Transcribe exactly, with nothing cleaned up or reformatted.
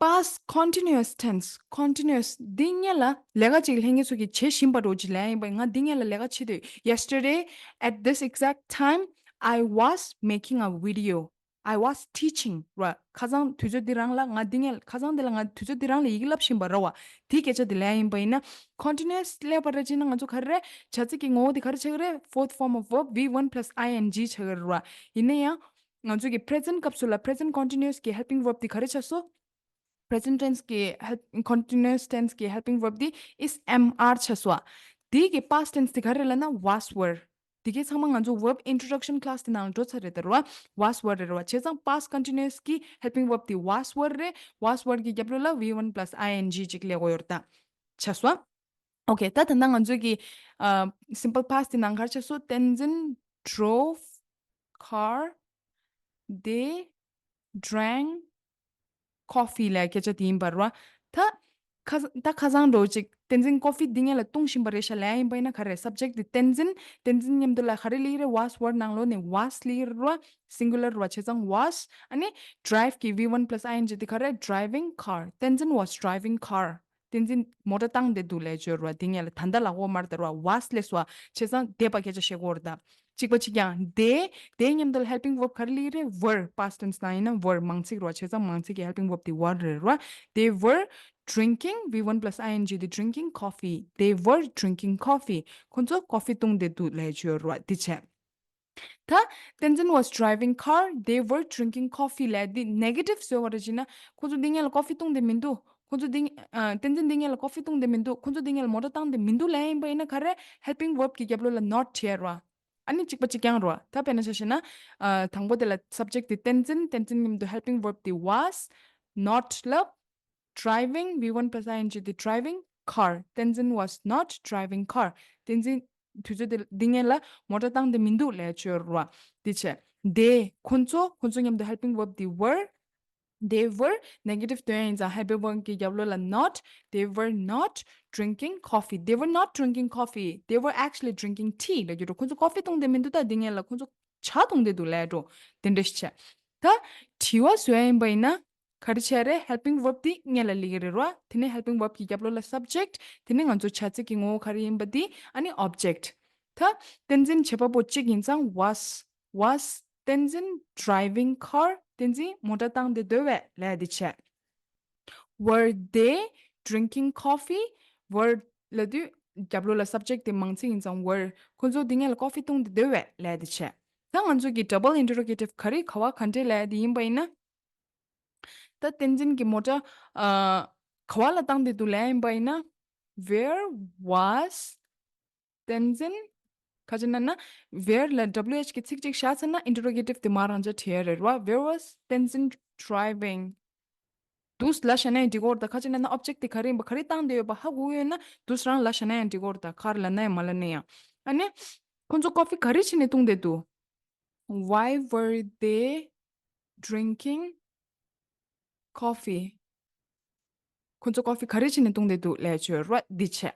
past continuous tense, continuous འདི་སྔོན་ལ་ལས་ཀ་ཅིག་ལྷན་རྒྱས་ཚོ་གིས་བྱེད་བཞིན་པ་འདྲ་བོ་ཅིག་ལབ་ཡིན་པ། ང་འདི་སྔོན་ལ་ལས་ཀ་བྱེད་དུས། Yesterday at this exact time I was making a video. I was teaching ར། ཁ་སང་དུས་ཚོད་འདི་རང་ལ་ང་འདི་སྔོན་ཁ་སང་འདི་ལ་ང་དུས་ཚོད་འདི་རང་ལ་ཡི་གེ་བསླབ་བཞིན་པ་ར་བ། དེའི་སྐད་ཆ་འདི་ལབ་ཡིན་པ་ཡིན་ན། continuous ལབ་པ་ར་ཅིག་ན་ང་ཚོ་ག་རེ་རེད། བྱ་ཚིག་གི་ངོ་བོ་འདི་ག་རེ་ཆགས་ཀྱི་རེད། Fourth form of verb V one plus I N G ཆགས་ཀྱི་རེད་བ། ཡིན་ན་ཡང་ང་ཚོ་གི་present སྐབས་སུ་ལ་present continuous གི་helping verb འདི་ག་རེ་ཆགས་སོང་། present tense གི་help continuous tense གི་helping verb འདི་is, am, are ཆགས་སོང་བ། དེའི་གི་past tense འདི་ག་རེ་ལབ་ན་was, were། དེ་གའི་ཚང་མ་ང་ཚོ་verb introduction class དེ་ནང་ལ་འགྲོ་ཚར་རེད་ད་ར་བ། was, were རེད་ར་བ། བྱས་ཙང་past continuous གི་helping verb དེ་was, were རེད། was, were གི་རྒྱབ་ལོགས་ལ་V one plus I N G ཅིག་སླེབས་དགོས་ཡོད་རེད་ད། ཆགས་སོང་། Okay, ད་ད་ལྟ་ང་ཚོ་གི་ཨ་simple past དེ་ནང་ག་རེ་ཆགས་སོང་། བསྟན་འཛིན་drove car, they drank coffee ལབ་སྐད་ཆ་དེ་ཡིན་པ་རེད་བ། ད་ཁ་ད་ཁ་སང་འདྲ་བོ་ཅིག་བསྟན་འཛིན་ཀོ་ཧྥི་འདི་སྔོན་ལ་བཏུང་བཞིན་པ་རེད་ཤག་ལབ་ཡིན་པ་ཡིན་ན་ག་རེ། subject དེ་བསྟན་འཛིན། བསྟན་འཛིན་མཉམ་དུ་ལ་ག་རེ་སླེབས་ཀྱི་རེད། was, were ནང་ལོགས་ནས་was སླེབས་ཀྱི་རེད་བ། singular རེད་བ། བྱས་ཙང་was། ཨ་ནི་drive གི་V one plus I N G དེ་ག་རེ། driving car. བསྟན་འཛིན་was driving car. བསྟན་འཛིན་མོ་ཊ་བཏང་བསྡད་འདུག་ལབ་བརྗོད་རེད་བ། འདི་སྔོན་ལ་ད་ལྟ་ལབ་དགོས་མ་རེད་ད་ར་བ། was སླེབས་སོང་བ། བྱས་ཙང་འདས་པ་སྐད་ཆ་བཤད་དགོས་རེད་ད། གཅིག་པ་གཅིག་རྐྱང་། they, they མཉམ་དུ་ལ་helping verb ག་རེ་སླེབས་ཀྱི་རེད། were past tense ནང་ཡིན་ན་were མང་ཚིག་རེད་བ། བྱས་ཙང་མང་ཚིག་གི་helping verb དེ་were རེད་བ། They were drinking, V one plus I N G དེ་drinking coffee. They were drinking coffee. ཁོ་ཚོ་ཀོ་ཧྥི་བཏུང་བསྡད་འདུག་ལབ་བརྗོད་རེད་བ། འདི་བྱས། ད་བསྟན་འཛིན་was driving car, they were drinking coffee ལབ་དེ་negative བཟོས་པ་རེད་ཅེ་ན། ཁོ་ཚོ་འདི་སྔོན་ལ་ཀོ་ཧྥི་བཏུང་བསྡད་མི་འདུག་ཁོ་ཚོ་འདི་ཨ་བསྟན་འཛིན་འདི་སྔོན་ལ་ཀོ་ཧྥི་བཏུང་བསྡད་མི་འདུག་ཁོ་ཚོ་འདི་སྔོན་ལ་མོ་ཊ་བཏང་བསྡད་མི་འདུག་ལབ་ཡིན་པ་ཡིན་ན་ག་རེ། helping verb གི་རྒྱབ་ལོགས་ལ་not བྲིས་ར། ཨ་ནི་གཅིག་པ་གཅིག་རྐྱང་ར། ད་དཔེར་ན་ཆ་བཞག་ན། ཨ་དང་པོ་དེ་ལ་subject དེ་བསྟན་འཛིན། བསྟན་འཛིན་མཉམ་དུ་helping verb དེ་was། not ལབ། driving, V one plus I N G དེ་driving car. བསྟན་འཛིན was not driving car. བསྟན་འཛིན་དུས་ཚོད་དེ་འདི་སྔོན་ལ་མོ་ཊ་བཏང་བསྡད་མི་འདུག་ལབ་བརྗོད་ར། འདི་བྱས། they ཁོ་ཚོ། ཁོ་ཚོ་མཉམ་དུ་helping verb དེ་were། they were negative འདོན་ཡིན་ཙང་helping verb གི་རྒྱབ་ལོགས་ལ་not. They were not drinking coffee. They were not drinking coffee. They were actually drinking tea ལབ་རྒྱུ་འགྲོ། ཁོ་ཚོ་ཀོ་ཧྥི་བཏུང་བསྡད་མི་འདུག་ད་འདི་སྔོན་ལ་ཁོ་ཚོ་ཇ་བཏུང་བསྡད་འདུག་ལབ་འགྲོ། དེ་འདྲ་ཞིག་བྱས། ད་དྲི་བ་བཟོ་ཡ་ཡིན་པ་ཡིན་ན། ག་རེ་བྱས་རེད། helping verb དེ་སྔོན་ལ་སླེབས་ཀྱི་རེད་ར། དེ་ནས་helping verb གི་རྒྱབ་ལོགས་ལ་subject། དེ་ནས་ང་ཚོ་བྱ་ཚིག་གི་ངོ་བོ་ག་རེ་ཡིན་པ་དེ། ཨ་ནི་object། ད་བསྟན་འཛིན་བྱེད་པ་པོ་གཅིག་ཡིན་ཙང་was. was བསྟན་འཛིན་driving car. བསྟན་འཛིན་མོ་ཊ་བཏང་བསྡད་འདུག་གས་ལབ་དེ་བྱས། were they drinking coffee? were ལབ་དུས་རྒྱབ་ལོགས་ལ་subject དེ་མང་ཚིག་ཡིན་ཙང་were། ཁོ་ཚོ་འདི་སྔོན་ལ་ཀོ་ཧྥི་བཏུང་བསྡད་འདུག་གས་ལབ་དེ་བྱས། ད་ང་ཚོ་གི་double interrogative ག་རེ་ག་བ་ག་འདྲས་ལབ་དེ་ཡིན་པ་ཡིན་ན། ད་བསྟན་འཛིན་གྱི་མོ་ཊ་ཨ་ག་བ་ལ་བཏང་བསྡད་འདུག་ལབ་ཡིན་པ་ཡིན་ན། where was བསྟན་འཛིན། ག་ཅི་ན་ན། where ལ་W H གི་ཚིག་གཅིག་བཞག་ཚར་ན་interrogative དེ་མར་རང་འཇགས་བྲིས་ཡ་རེད་ར། where was བསྟན་འཛིན་driving? དུས་ལབ་བཞག་ན་ཡང་འགྲིག་གི་རེད་ད། ག་ཅི་ན་ན་object དེ་ག་རེ་ཡིན་པ་ག་རེ་བཏང་བསྡད་ཡོད་པ་ཧ་གོ་གི་ཡོད་ན་དུས་རང་ལབ་བཞག་ན་ཡང་འགྲིག་གི་རེད་ད། ག་རེ་ལབ་ན་ཡང་མ་ལབ་ན་ཡང་། ཨ་ནི། ཁོ་ཚོ་ཀོ་ཧྥི་ག་རེ་བྱས་ནས་བཏུང་བསྡད་འདུག Why were they drinking coffee? ཁོ་ཚོ་ཀོ་ཧྥི་ག་རེ་བྱས་ནས་བཏུང་བསྡད་འདུག་ལབ་བརྗོད་ར། འདི་བྱས།